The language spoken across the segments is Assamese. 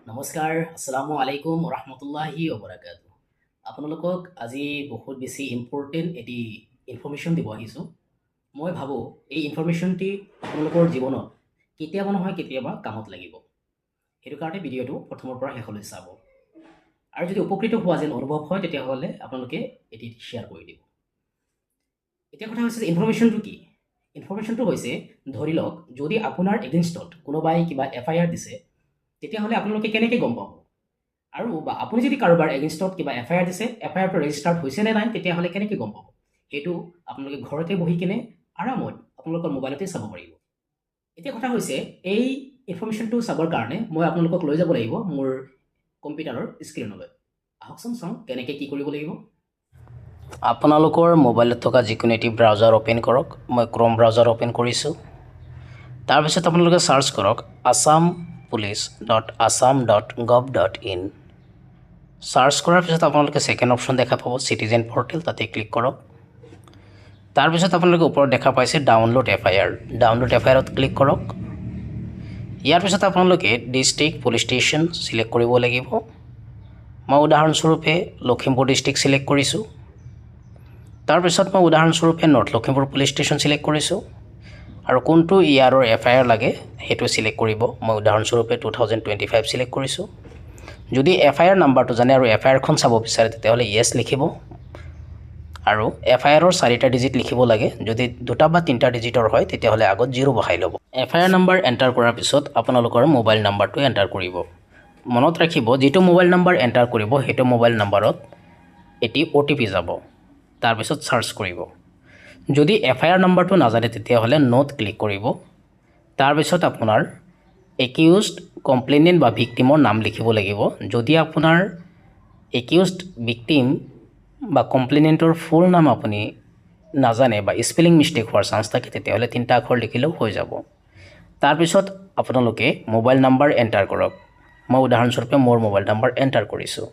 নমস্কাৰ, আসসালামু আলাইকুম ৰহমতুল্লাহি ওবৰাকাতু। আপোনালোকক আজি বহুত বেছি ইম্পৰ্টেণ্ট এটি ইনফৰ্মেশ্যন দিব আহিছোঁ। মই ভাবোঁ এই ইনফৰ্মেশ্যনটি আপোনালোকৰ জীৱনত কেতিয়াবা নহয় কেতিয়াবা কামত লাগিব। সেইটো কাৰণে ভিডিঅ'টো প্ৰথমৰ পৰা শেষলৈ চাব আৰু যদি উপকৃত হোৱা যেন অনুভৱ হয়, তেতিয়াহ'লে আপোনালোকে এটি শ্বেয়াৰ কৰি দিব। এতিয়া কথা হৈছে যে ইনফৰ্মেশ্যনটো কি? ইনফৰ্মেশ্যনটো হৈছে, ধৰি লওক যদি আপোনাৰ এগেইনষ্টত কোনোবাই কিবা এফআইআৰ দিছে, তেতিয়াহ'লে আপোনালোকে কেনেকৈ গম পাব? আৰু বা আপুনি যদি কাৰোবাৰ এগেইনষ্টত কিবা এফআইআৰ দিছে, এফআইআৰটো ৰেজিষ্টাৰ্ড হৈছে নে নাই, তেতিয়াহ'লে কেনেকৈ গম পাব? সেইটো আপোনালোকে ঘৰতে বহি কিনে আৰামত আপোনালোকৰ মোবাইলতে চাব পাৰিব। এতিয়া কথা হৈছে, এই ইনফৰ্মেশ্যনটো চাবৰ কাৰণে মই আপোনালোকক লৈ যাব লাগিব মোৰ কম্পিউটাৰৰ স্ক্ৰীণলৈ। আহকচোন, চাওঁ কেনেকৈ কি কৰিব লাগিব। আপোনালোকৰ মোবাইলত থকা যিকোনো এটি ব্ৰাউজাৰ অ'পেন কৰক। মই ক্ৰ'ম ব্ৰাউজাৰ অ'পেন কৰিছোঁ। তাৰপিছত আপোনালোকে চাৰ্চ কৰক assampolice.assam.gov.in। Search কৰাৰ পিছত আপোনালোকে ছেকেণ্ড অপশ্যন দেখা পাব, চিটিজেন পৰ্টেল, তাতে ক্লিক কৰক। তাৰপিছত আপোনালোকে ওপৰত দেখা পাইছে ডাউনলোড এফআইআৰ। ডাউনলোড এফআইআৰত ক্লিক কৰক। ইয়াৰ পিছত আপোনালোকে ডিষ্ট্ৰিক্ট, পুলিচ ষ্টেচন চিলেক্ট কৰিব লাগিব। মই উদাহৰণস্বৰূপে লখিমপুৰ ডিষ্ট্ৰিক্ট চিলেক্ট কৰিছোঁ। তাৰপিছত মই উদাহৰণস্বৰূপে north Lakhimpur police station select কৰিছোঁ আৰু কোনটো ইয়াৰৰ এফআইআৰ লাগে সেইটো চিলেক্ট কৰিব। মই উদাহৰণস্বৰূপে 2025 চিলেক্ট কৰিছোঁ। যদি এফআইআৰ নাম্বাৰটো জানে আৰু এফআইআৰখন চাব বিচাৰে, তেতিয়াহ'লে য়েছ লিখিব আৰু এফআইআৰৰ চাৰিটা ডিজিট লিখিব লাগে। যদি দুটা বা তিনিটা ডিজিটৰ হয়, তেতিয়াহ'লে আগত জিৰ' বহাই ল'ব। এফআইআৰ নাম্বাৰ এণ্টাৰ কৰাৰ পিছত আপোনালোকৰ মোবাইল নাম্বাৰটো এণ্টাৰ কৰিব। মনত ৰাখিব, যিটো মোবাইল নাম্বাৰ এণ্টাৰ কৰিব, সেইটো মোবাইল নাম্বাৰত এটি অ'টিপি যাব। তাৰপিছত চাৰ্চ কৰিব। যদি এফআইআৰ নাম্বাৰটো নাজানে, তেতিয়াহ'লে ন'ত ক্লিক কৰিব। তাৰপিছত আপোনাৰ একিউজড, কমপ্লেইনেণ্ট বা ভিক্টিমৰ নাম লিখিব লাগিব। যদি আপোনাৰ একিউজড, ভিক্টিম বা কমপ্লেইনেণ্টৰ ফুল নাম আপুনি নাজানে বা স্পেলিং মিষ্টেক হোৱাৰ চান্স থাকে, তেতিয়াহ'লে তিনিটা আখৰ লিখিলেও হৈ যাব। তাৰপিছত আপোনালোকে মোবাইল নাম্বাৰ এণ্টাৰ কৰক। মই উদাহৰণস্বৰূপে মোৰ মোবাইল নাম্বাৰ এণ্টাৰ কৰিছোঁ।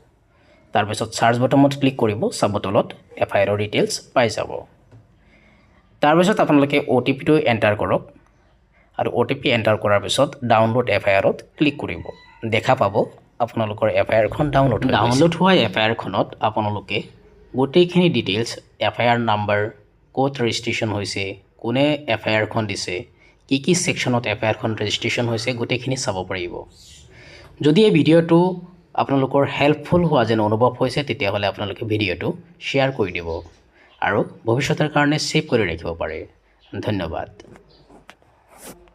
তাৰপিছত চাৰ্চ বটমত ক্লিক কৰিব। চাব, তলত এফআইআৰৰ ডিটেইলছ পাই যাব। তাৰপিছত আপোনালোকে অ'টিপিটো এণ্টাৰ কৰক আৰু অ'টিপি এণ্টাৰ কৰাৰ পিছত ডাউনলোড এফআইআৰত ক্লিক কৰিব। দেখা পাব আপোনালোকৰ এফআইআৰখন ডাউনলোড। ডাউনলোড হোৱা এফআইআৰখনত আপোনালোকে গোটেইখিনি ডিটেইলছ, এফআইআৰ নাম্বাৰ, ক'ত ৰেজিষ্ট্ৰেশ্যন হৈছে, কোনে এফআইআৰখন দিছে, কি কি ছেকশ্যনত এফআইআৰখন ৰেজিষ্ট্ৰেশ্যন হৈছে, গোটেইখিনি চাব পাৰিব। যদি এই ভিডিঅ'টো আপোনালোকৰ হেল্পফুল হোৱা যেন অনুভৱ হৈছে, তেতিয়াহ'লে আপোনালোকে ভিডিঅ'টো শ্বেয়াৰ কৰি দিব আৰু ভৱিষ্যতৰ কাৰণে ছেভ কৰি ৰাখিব পাৰে। ধন্যবাদ।